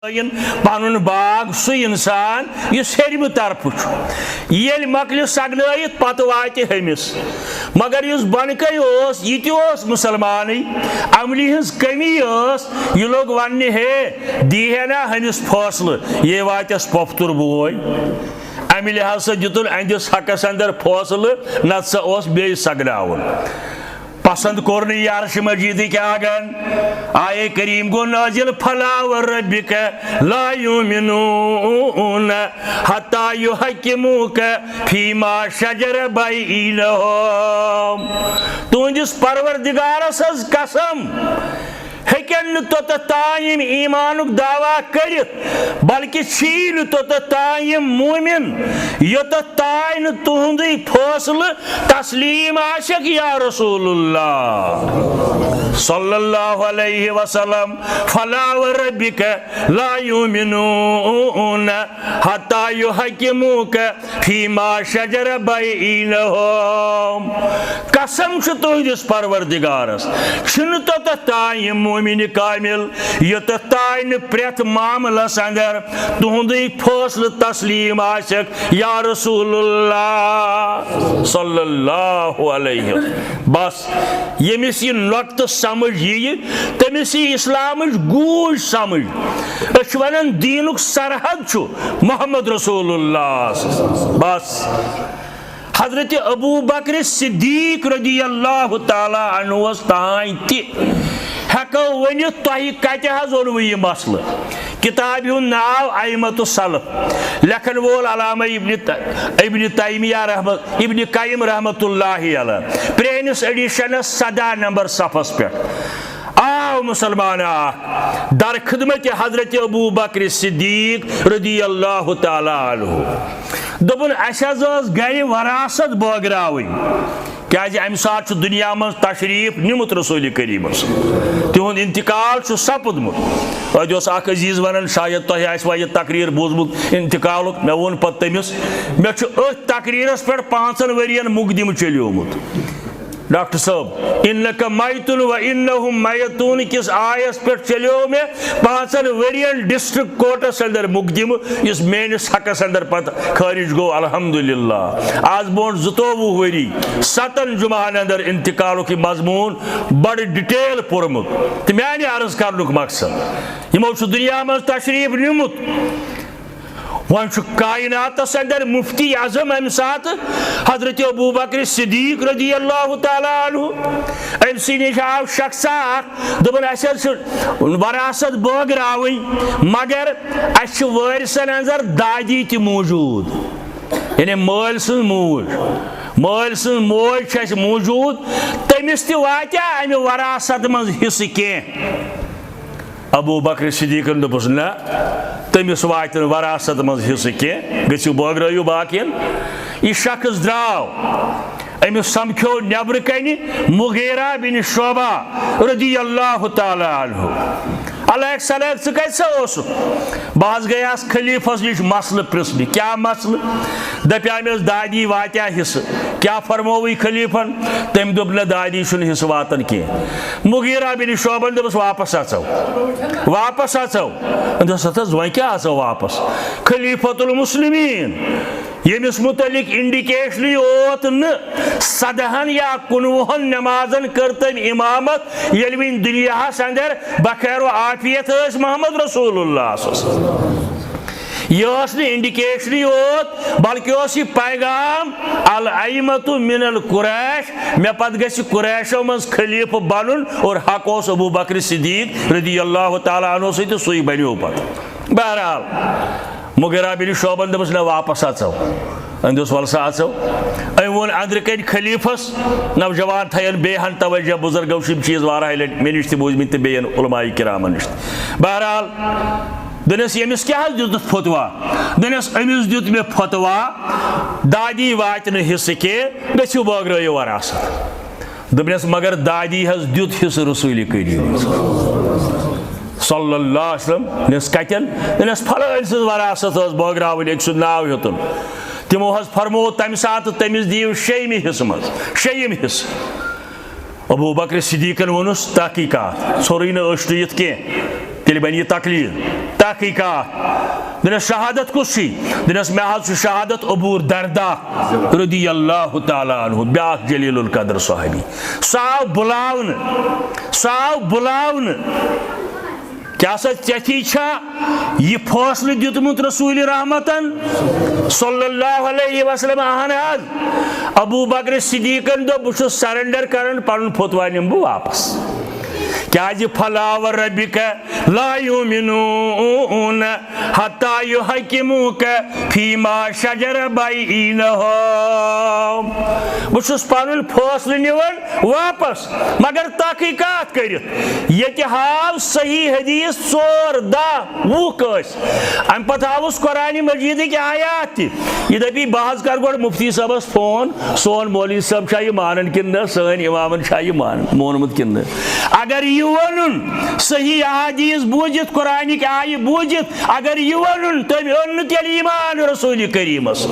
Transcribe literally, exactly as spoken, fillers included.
پنُن باغ سُہ انسان یُس ہیٚرمہِ طرفہٕ چھُ۔ ییٚلہِ مۄکلہِ سگنٲیِتھ، پتہٕ واتہِ ہُمِس۔ مگر یُس بۄنہٕ کَنہِ اوس، یہِ تہِ اوس مُسلمانٕے۔ عملہِ ہٕنٛز کٔمی ٲس۔ یہِ لوٚگ وننہِ، ہے، دی ہے نا ہُمِس فٲصلہٕ، یے واتٮ۪س پۄپھتُر بوے۔ امہِ لحاظ سۭتۍ دیُتُن أہنٛدِس حقس اندر فٲصلہٕ، نتہٕ سا اوس بیٚیہِ سگناوُن۔ پسند کوٚر نہٕ یہِ عرشِ مجیدٕکۍ آگن۔ آیے کریم گوٚو نٲزِل، فلا و ربک لا یؤمنون حتی یحکموک فیما شجر بینہم۔ تُہنٛدِس پروردگارس حظ قسم، ہیٚکن نہٕ توٚتتھ تام یِم ایمانُک دعویٰ کٔرِتھ، بلکہِ چھی نہٕ توٚتتھ تام یِم مومن، یوٚتتھ تام نہٕ تُہُنٛدُے فٲصلہٕ تسلیم آسٮ۪کھ یا رسول اللہ صلی اللہ علیہ وسلم۔ فلا و ربک لا یؤمنون حتی یحکموک فیما شجر بینہم۔ قسم چھُ تُہنٛدِس پروردگارس، چھُنہٕ توٚتتھ تام یِم مومن کامل، یوٚتتھ تام نہٕ پرٛٮ۪تھ معاملس اندر تُہُنٛدُے فٲصلہٕ تسلیم آسٮ۪کھ یا رسول اللہ صلی اللہ علیہ وسلم۔ بس، ییٚمِس یہِ نۄقطہٕ سمجھ یِیہِ، تٔمِس یی اسلامٕچ گوٗج سمجھ۔ أسۍ چھِ ونان، دیٖنُک سرحد چھُ محمد رسول اللہ۔ بس۔ حضرت ابو بکر صدیق رضی اللہ تعالیٰ عنہس تام تہِ ہٮ۪کو ؤنِتھ، تۄہہِ کتہِ حظ اوٚنوٕ یہِ مسلہٕ؟ کتابہِ ہُنٛد ناو ائمۃ السلف، لیکھن وول علامہ ابن ت-، ابن تیمیہ رحمت، ابن قیم رحمت اللہ علیہ، پرٛٲنِس ایڈیشنس سداہ نمبر صفس پٮ۪ٹھ۔ آو مسلمان اکھ در خدمت حضرت ابو بکر صدیق رضی اللہ تعالیٰ عنہ۔ دوٚپُن، اَسہِ حظ ٲس گرِ وراثت بٲگراوٕنۍ، کیازِ اَمہِ ساتہٕ چھُ دُنیا منٛز تشریف نیومُت رسول کریٖمَس۔ تِہُنٛد انتقال چھُ سپُدمُت۔ اَتہِ اوس اکھ عزیز وَنان، شاید تۄہہِ آسِوا یہِ تقریر بوٗزمُت انتقالُک۔ مےٚ ووٚن پتہٕ تٔمِس، مےٚ چھُ أتھۍ تقریرَس پٮ۪ٹھ پانٛژن ؤرین مقدمہٕ چلیومُت۔ ڈاکٹر صٲب، انک میتون و انہم میتون کِس آیس پٮ۪ٹھ چلیو مےٚ پانٛژن ؤرین ڈسٹرکٹ کورٹس اندر مقدمہٕ، یُس میٲنِس حقس اندر پتہٕ خارج گوٚو، الحمدللہ۔ آز برونٛٹھ زٕتووُہ ؤری، ستن جمعہن اندر انتقالُک یہِ مضموٗن بڑٕ ڈیٹیل پوٚرمُت۔ تہٕ میانہِ عرض کرنُک مقصد، یِمو چھُ دُنیا منٛز تشریف نیومُت۔ وۄنۍ چھُ کائناتس اندر مفتی اعظم امہِ ساتہٕ حضرت ابو بکر صدیق رضی اللہ تعالیٰ عنہ۔ أمۍ سٕے نِش آو شخصا اکھ، دوٚپُن، اَسہِ حظ چھِ وراثت بٲگراوٕنۍ، مگر اَسہِ چھِ وٲرثن اندر دادی تہِ موٗجوٗد، یعنی مٲلۍ سٕنٛز موج۔ مٲلۍ سٕنٛز موج چھِ اَسہِ موٗجوٗد، تٔمِس تہِ واتیٛا اَمہِ وراثت منٛز حصہٕ کینٛہہ؟ ابو بکر صدیقن دوٚپُس، نہ، تٔمِس واتہِ نہٕ وراثت منٛز حصہٕ کینٛہہ، گٔژھِو بٲگرٲیِو باقین۔ یہِ شخص درٛاو، أمِس سمکھیو نیبرٕ کنہِ مغیرہ بن شعبہ رضی اللہ تعالیٰ عنہ۔ علیک سلیک، ژٕ کتہِ سا اوسُکھ؟ بہٕ حظ گٔیاس خلیفس نِش مسلہٕ پرژھنہِ۔ کیٛاہ مسلہٕ؟ دپیٛامس، دادی واتیٛا حصہٕ؟ کیٛاہ فرمووُے خلیفن؟ تٔمۍ دوٚپ، نہ، دادی چھُنہٕ حصہٕ واتان کینٛہہ۔ مغیرہ بن شعبن دوٚپُس، واپس اژو، واپس اژو۔ دوٚپُس، ہتہٕ حظ، وۄنۍ کیٛاہ اژو واپس؟ خلیفۃ المسلمین، ییٚمِس متعلق انڈیکیشنٕے اوت نہٕ، سدہن یا کُنوُہن نمازن کٔر تٔمۍ امامت، ییٚلہِ وۄنۍ دُنیاہس اندر بخیر و عافیت ٲسۍ محمد رسول اللہ صلی اللہ علیہ وسلم۔ یہِ ٲس نہٕ انڈیکیشنٕے اوت، بلکہِ اوس یہِ پیغام، الائمۃ من القریش، مےٚ پتہٕ گژھِ قریشو منٛز خلیفہٕ بنُن، اور حق اوس ابو بکر صدیق رضی اللہ تعالیٰ عنہ سۭتۍ، سُے بنیو پتہٕ۔ بہرحال، مغیرہ بن شعبن دوٚپُس، نہ، واپس اژو۔ أمۍ دوٚپُس، وَلہٕ سا اژو۔ أمۍ ووٚن أنٛدرٕ کَنۍ خلیفس، نوجوان تھاون بیٚیہِ ہن توجہ، بزرگو چھِ یِم چیٖز واریاہہِ لٹہِ مےٚ نِش تہِ بوٗزمٕتۍ تہٕ بیٚین علماء کرامن نِش تہِ۔ بہرحال، دوٚپنس، ییٚمِس کیٛاہ حظ دیُتُتھ فتوا؟ دوٚپنس، أمِس دیُت مےٚ فتوا، دادی واتہِ نہٕ حصہٕ کینٛہہ، گٔژھِو بٲگرٲیِو وراثت۔ دوٚپنس، مگر دادی حظ دیُت حصہٕ رسول کریم صلی اللہ علیہ وسلم۔ دوٚپنس، کتٮ۪ن؟ دوٚپنس، فلٲنۍ سٕنٛز وراثت ٲس بٲگراوٕنۍ، أکۍ سُنٛد ناو ہیوٚتُن۔ تِمو حظ فرموو تمہِ ساتہٕ، تٔمِس دِیِو شیٚیِمہِ حصہٕ منٛز، شیٚیِم حصہٕ۔ ابو بکر صدیقن ووٚنُس، تحقیقات، ژھوٚرُے نہٕ أچھ ٹُوِتھ کینٛہہ۔ تیٚلہِ بنہِ یہِ تقلید، تحقیقات۔ دنس شہادت کُس چھُے؟ دنس مےٚ حظ چھُ شہادت ابو دردہ رضی اللہ تعالیٰ عنہ، بیاکھ جلیل القدر صحابی۔ سُہ آو بُلاونہٕ، سُہ آو بُلاونہٕ۔ کیٛاہ سا ژےٚ تھی چھا یہِ فٲصلہٕ دیُتمُت رسول رحمتن صلی اللہ علیہ وسلم؟ اہن حظ۔ ابو بکر صدیقن دوٚپ، بہٕ چھُس surrender کران، پنُن فتویٰ نِمہٕ بہٕ واپس۔ کیازِ فلا و ربک لا یؤمنون حتی یحکموک فیما شجر بینہم۔ بہٕ چھُس پنُن فٲصلہٕ نِوان واپس، مگر تحقیقات کٔرِتھ۔ ییٚتہِ ہاو صحیح حدیث ژور، دَہ، وُہ کٲنٛسہِ۔ امہِ پتہٕ ہاوُس قرآن مجیدٕکۍ آیات تہِ۔ یہِ دپی، بہٕ حظ کرٕ گۄڈٕ مفتی صٲبس فون، سون مولوی صٲب چھا یہِ مانان کِنہٕ نہ، سٲنۍ امامن چھا یہِ مان-، مونمُت کِنہٕ نہ۔ اگر یہِ وَنُن، صحیح احادیث بوٗزِتھ، قرآنٕکۍ آیہِ بوٗزِتھ، اگر یہِ وَنُن، تٔمۍ اوٚن نہٕ تیٚلہِ ایمان رسول کریٖمس۔